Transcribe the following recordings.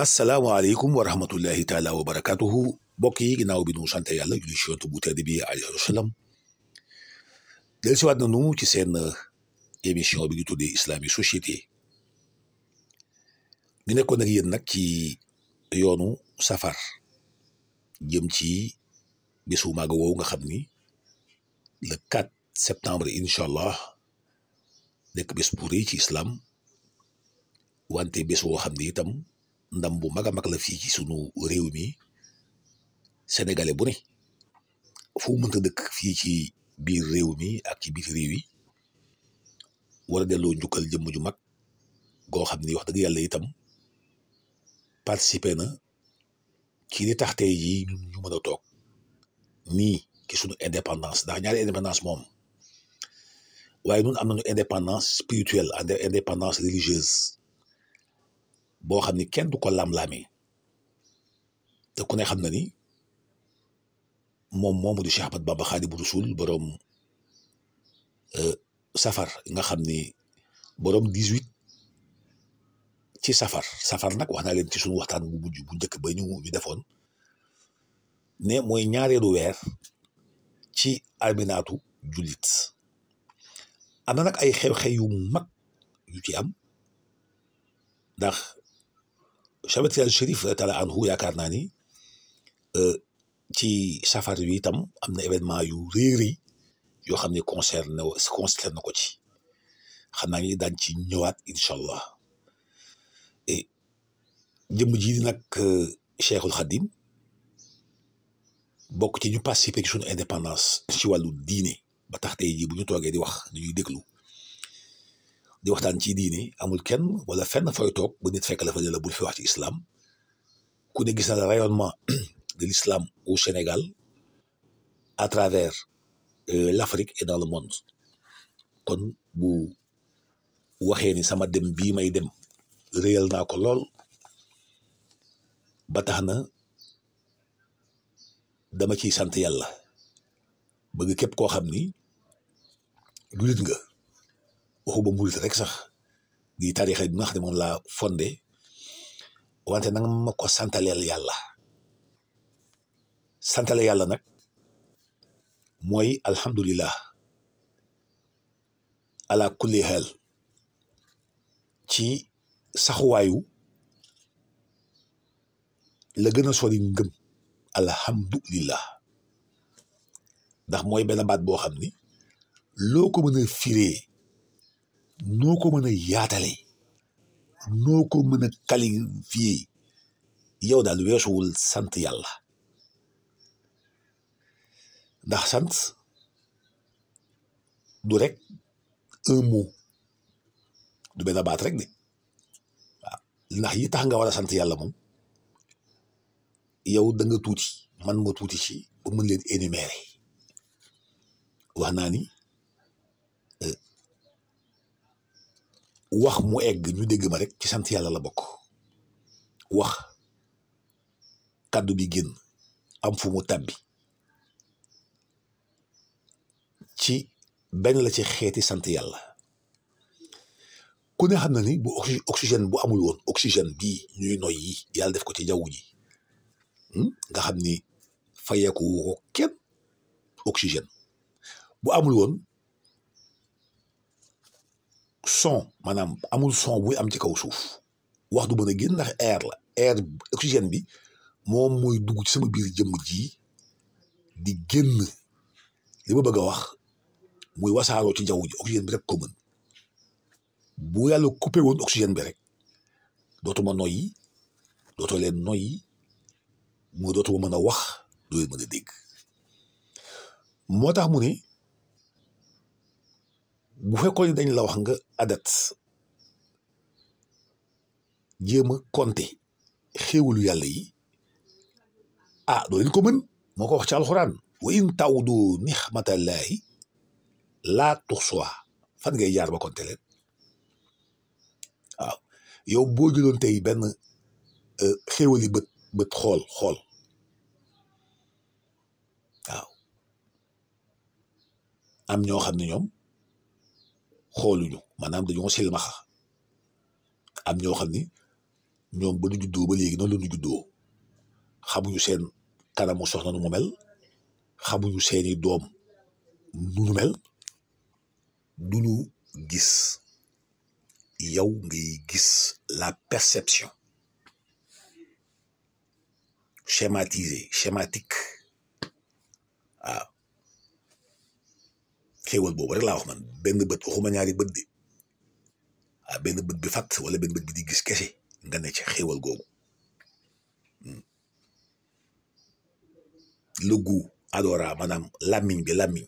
asalaamaaleykum wa rahmatullahi taala wa barakatuhu mbokk yi ginnaaw bi nu sant yàlla julli ci Yonent bu tedd bi alayhi wa sallam del si waat nañu ci seen émission bi ñu tuddee Islam et Société ñu nekkoon ak yéen nag ci yoonu safar jëm ci bésu màgg woowu nga xam ni le 4 septembre incha allah nekk bés bu rëy ci islam wante bés woo xam ni itam ndam bu mag a mag la fii ci sunu réew mi sénégalais bu ne fu mu mënta dëkk fii ci biir réew mi ak ci biir réew yi war a delloo njukkal jëmm ju mag goo xam ni wax dëgg yàlla itam participer na ci li tax tey jii ñu mën a toog nii ci sunu indépendance ndax ñaari indépendance moom waaye ñun am nañu indépendance spirituelle indépendance religieuse boo xam ni kenn du ko lam-laamee te ku ne xam na ni moom moomu di Cheikh Ahmad Bamba Xaadimu Rasuul boroom safar nga xam ni boroom 18 ci safar nag wax naa leen ci sunu waxtaan bu mujj bu njëkk ba ñu defoon ne mooy ñaareelu weer ci alminaatu jullit am na nag ay xew-xew yu mag yu ci am ndax Cheikh Tijaan Chérif taala anhu yaakaar naa ni ci safar wi itam am na événement yu rëy yoo xam ne concerne ko ci xam naa ni daañ ci ñëwaat incha allah jëmm ji di nag Cheikhul Khadim bokk ci ñu participer ci suñu indépendance ci wàllu diine ba tax tey jii bu ñu toogee di wax ni ñuy déglu di waxtaan ci diine amul kenn wala fenn fooy toog ba nit fekk la fa ne la bul fi wax ci islam ku ne gis na le rayonnement de l'islam au Sénégal à travers l'Afrique et dans le monde kon bu waxee ni sama dem bii may dem réyal naa ko lool ba tax na dama ciy sant yàlla bëgg képp koo xam ni jullit nga waxuma murit rek sax di tarixa bi nga xam ne moom laa fondé wante nanga ma ko santaleel yàlla santale yàlla nag mooy alhamdulillah ala kulli haal ci saxuwaayu la gën a sori ngëm alhamdulillah ndax mooy benn baat boo xam ni loo ko mën a firee noo ko mën a yaatale noo ko mën a qualifié yow daal weesuwul sant yàlla ndax sant du rek un mot du benn baat rek de waaw ndax yi tax nga war a sant yàlla moom yow da nga tuuti man ma tuuti ci ba mën leen énumérer wax naa ni wax mu egg ñu dégg ma rek ci sant yàlla la bokk wax kàddu bi génn am fu mu tàbbi ci benn la ci xeeti sant yàlla ku ne xam na ni bu oxygène bu amul woon oxygène bii ñuy noy yi yàlla def ko ci jaww ji nga xam ni fayeeku ko kenn oxygène bu amul woon son maanaam amul son buy am ci kaw suuf wax du mën a génn ndax air la air oxygène bi moom mooy dugg ci sama biir jëmm ji di génn li ma bëgg a wax muy wasaaroo ci jaww ji oxygène bi rek ko mën bu yàlla coupé woon oxygène bi rek dootuma noyyi dootoo leen noyyi moo dootuma mën a wax doo leen mën a dégg moo tax mu ne bu fekkoon ni dañ la wax nga adat jéem a compter xéewalu yàlla yi doo leen ko mën moo ko wax ci alxuraan wa in tawdu nixmatallahi laa tuxsuha fan ngay jaar ba compter leen waaw yow boo jëloon tey benn xéewali bët xool waaw am ñoo xam ne ñoom xooluñu maanaam dañoo silmaxa am ñoo xam ni ñoom ba ñu juddoo ba léegi noonu la ñu juddoo xamuñu seen kanamu soxna nu mu mel xamuñu seeni doom nu nu mel duñu gis yow ngay gis la perception schématique waaw xéewal boobu rek laa wax man benn bët waxuma ñaari bët de waaw benn bët bi fàtt wala benn bët bi di gis kese nga ne ci xéewal googu le goût adora maanaam làmmiñ bi làmmiñ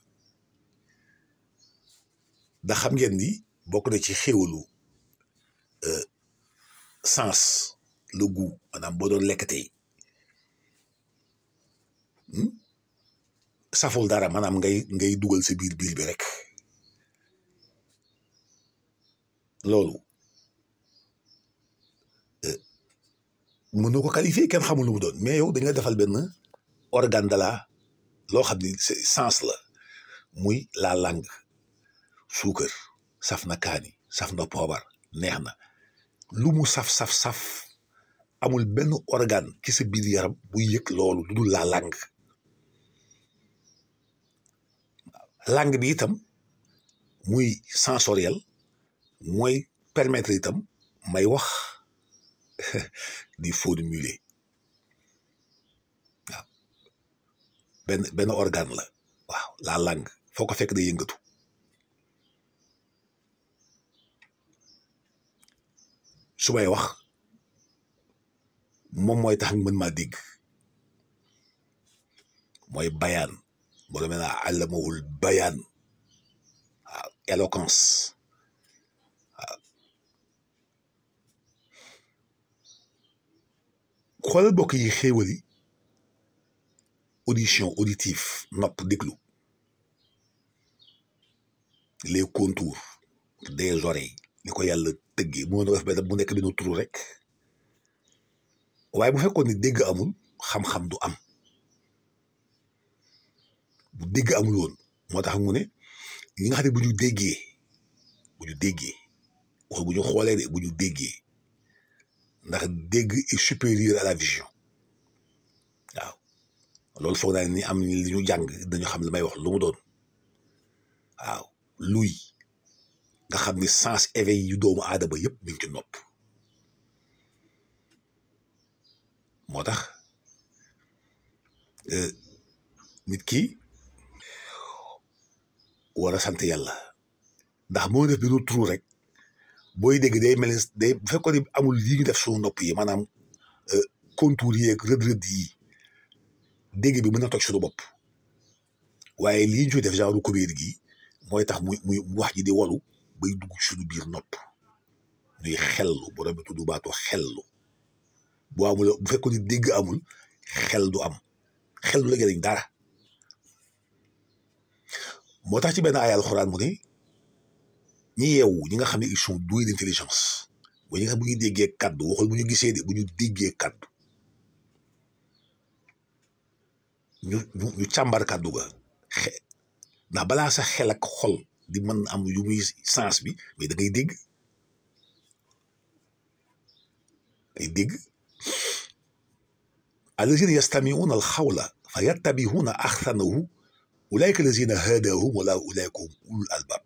da xam ngeen ni bokk na ci xéewalu sens le goût maanaam boo doon lekk tey saful dara maanaam ngay dugal sa biir bi rek loolu mënoo ko qualifier kenn xamul lu mu doon mais yow dañ la defal benn organe de la loo xam ni sens la muy la langue suukar saf na kaani saf na poobar neex na lu mu saf amul benn organe ci sa biir yaram buy yëg loolu lu dul la langue bi itam muy sensoriel mooy permettre itam may wax di formuler waaw benn organe la waaw la langue foo ko fekk day yëngatu su may wax moom mooy tax nga mën maa dégg mooy bayaan boo demee naa àllamawul bayaan waaw éloquence waaw xoolal bokk yi xéewali audition auditif nopp déglu les contours des oreilles li ko yàlla tëggee moo na def benn bu nekk dina turu rek waaye bu fekkoon ni dégg amul xam-xam du am bu dégg amul woon moo tax mu ne ñi nga xam ne bu ñu déggee wax bu ñu xoolee de bu ñu déggee ndax dégg est supérieur à la vision waaw loolu foog naa ni am li ñu jàng dañu xam li may wax lu mu doon waaw luy nga xam ni sens éveil yu doomu aadama yëpp mi ngi ci nopp moo tax nit ki war a sant yàlla ndax moo def benn trou rek booy dégg day mel ni day bu fekkoon ni amul lii ñu def suñu nopp yi maanaam contour yi ak rëdd yi dégg bi mën na toj suñu bopp waaye lii ñu def genre comédie gi mooy tax muy wax ji di walu bay dugg suñu biir nopp ñuy xellu borom bi tudd baatu xellu bu amul bu fekkoon ni dégg amul xel du am xel du la jëriñ dara moo tax ci benn aaya alxuraan mu ne ñi yeewu ñi nga xam ne ils sont doués d'intelligence mooy ñi nga xam bu ñu déggee kaddu waxul bu ñu gisee de bu ñu déggee kaddu ñu càmbar kaddu ga ndax balaa sa xel ak xol di mën am yu muy sens bi mais da ngay dégg allazina yastami'una al-qawla fa yattabi'una ahsanahu ulaika allazina hadahum wala ulaika hum ulul albab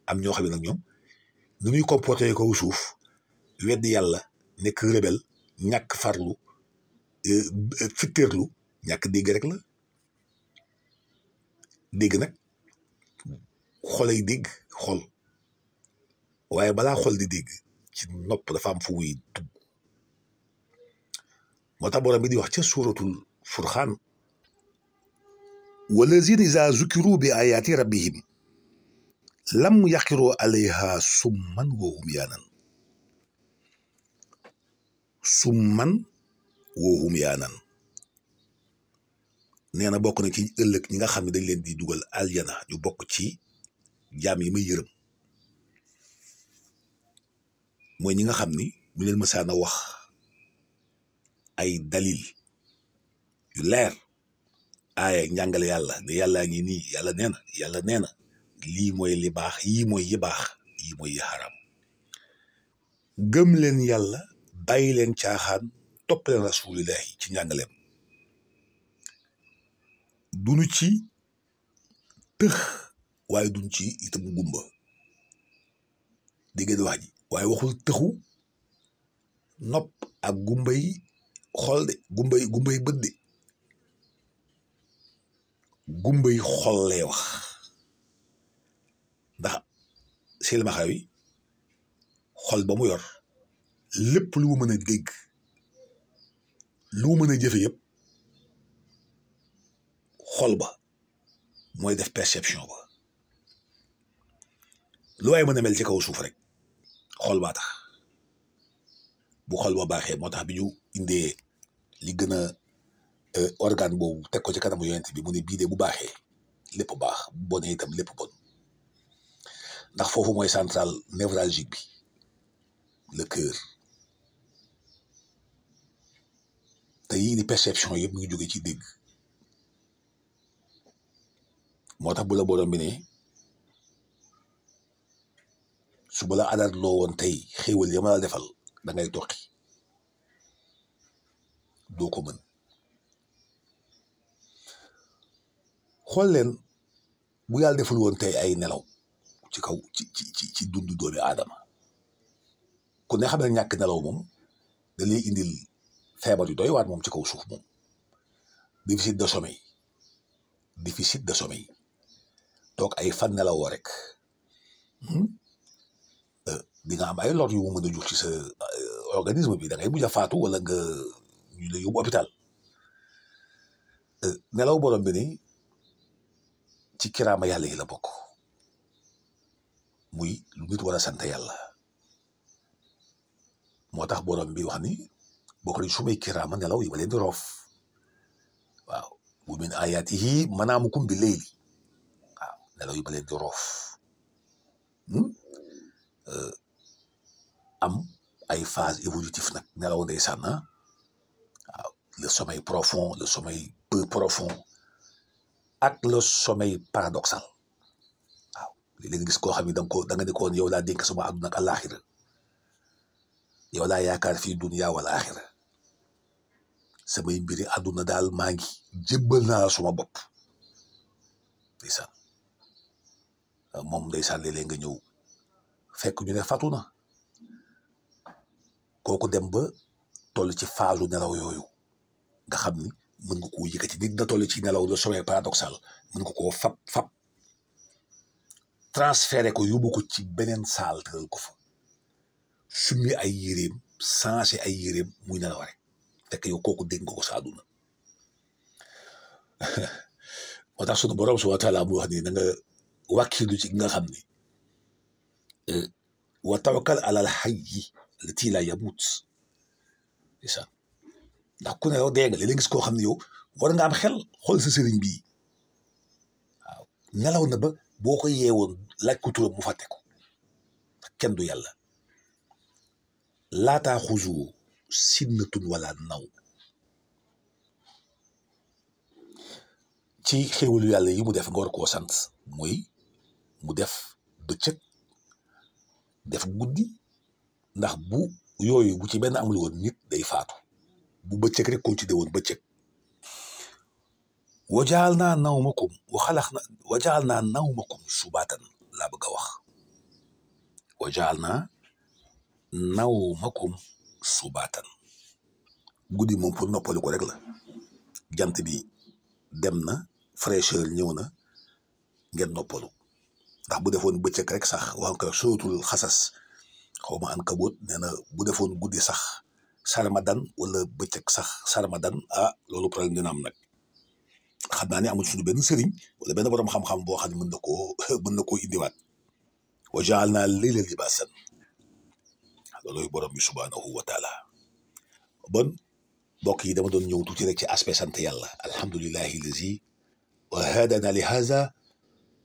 am ñoo xam ne nag ñoom nu ñuy comporté ko suuf weddi yàlla nekk rebelle ñàkk farlu fitteerlu ñàkk dégg rek la dégg nag xolay dégg xol waaye balaa xol di dégg ci nopp dafa am fu muy dugg moo tax borom bi di wax ca suuratul furxaan wallazina iza zukiru bi ayaati rabbihim lam yaqiru alayha summan wa humyaanan nee na bokk na ci ëllëg ñi nga xam ne dañ leen di dugal aljana ñu bokk ci jaam yi may yërëm mooy ñi nga xam ni ñu leen mësaan a wax ay dalil yu leer aaya njàngale yàlla ne yàllaa ngi nii yàlla nee na lii mooy li baax yii mooy yi baax yii mooy yi xaram gëm leen yàlla bàyyi leen caaxaan topp leen rasulillahi ci njàngaleem duñu ci tëx waaye duñ ci itam gumba dégg wax ji waaye waxul tëxu nopp ak gumbay xol de gumbay bët de gumbay xol lay wax ndax silmaxa wi xol ba mu yor lépp lu mu mën a dégg lu mu mën a jëfe yëpp xol ba mooy def perception ba lu waaye mën a mel ci kaw suuf rek xol baa tax bu xol ba baaxee moo tax bi ñu indee li gën a organe boobu teg ko ci kanamu yonent bi mu ne bii de bu baaxee lépp baax bu bonee itam lépp bon ndax foofu mooy centrale névralgique bi le cœur te yii di perception yëpp mu ngi jóge ci dégg moo tax bu la borom bi ne su ba la adaat loo woon tey xéewal ya ma la defal da ngay toqi doo ko mën xool leen bu yàlla deful woon tey ay nelaw ci kaw ci dundu doomi aadama ku ne xam ne ñàkk nelaw moom da lay indil feebar yu doy waat moom ci kaw suuf moom déficit de sommeil toog ay fan nelawoo rek di nga am ay lor yu mu mën a jur ci sa organisme bi da ngay mujj a faatu wala nga ñu la yóbbu hôpital nelaw borom bi ni ci kiraama yàlla yi la bokk muy lu nit war a sant yàlla moo tax borom bi wax ni bokk nañ sumay kiraama nelaw yi ma leen di roof waaw wa min ayaatihi manaamukum bi layli waaw nelaw yi ma leen di roof am ay phase évolutive nag nelaw ndeysaan na waaw le sommeil profond le sommeil peu profond ak le sommeil paradoxal waaw léeg-léeg nga gis koo xam ne da nga ne ko woon yow laa dénk sama àdduna ak àllaaxira yow laa yaakaar fii dunya wal aaxira samay mbiri àdduna daal maa ngi jébbal naa suma bopp ndeysaan moom ndeysaan léeg-léeg nga ñëw fekk ñu ne fatu na kooku dem ba toll ci phase nelaw yooyu nga xam ni mën nga koo yëkkati nit na toll ci nelaw le sommeil paradoxal mën nga koo fab transféré ko yóbbu ko ci beneen saal tëral ko fa summi ay yéreem changé ay yéreem muy nelaw rek fekk yow kooku dégg nga ko sa àdduna moo tax sunu borom subhaanahu wa taala mu wax ni na nga wàkkilu ci nga xam ni wa tawakkal alal hayyi allati laa yamuut isaan ndax ku ne yow dee nga léeg-léeg gis koo xam ne yow war nga am xel xool sa sëriñ bii waaw nelaw na ba boo ko yeewoon laaj ko turam mu fàtte ko kenn du yàlla laataa xuzu sinnatun wala naw ci xéwalu yàlla yi mu def nga war koo sant mooy mu def bëccëg def guddi ndax bu yooyu bu ci benn amul woon nit day faatu bu bëccëg rek continué woon bëccëg wajaal naa nawmakum subaatan laa bëgg a wax wajaal naa nawmakum subaatan guddi moom pour noppali ko rek la jant bi dem na fraîcheur ñëw na ngeen noppalu ndax bu defoon bëccëg rek sax wax nga suratul xasas xaw ma an kaboot nee na bu defoon guddi sax sarmadan wala bëccëg sax sarmadan loolu problème dina am nag xam naa ne amul suñu benn sëriñ wala benn borom xam-xam boo xam ne mën na koo indiwaat wa ja'alna layla libaasan looloy borom bi subhaanahu wa taala bon mbokk yi dama doon ñëw tuuti rek ci aspect sant yàlla alhamdulillahi lazi wa hadana li haza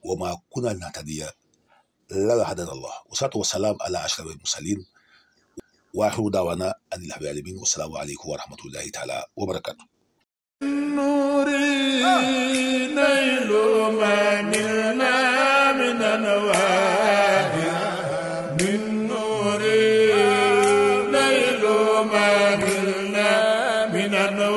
wa ma kunna nahtadiya lawlaa hadana allah wasalaatu wasalaam ala ashrafil mursalin wa axiru daawaana an alhamdulillahi alamin wasalaamu aleykum wa rahmatullahi taala wa barakatu نيل ما نلنا من أنوار من نور نيل ما بين النور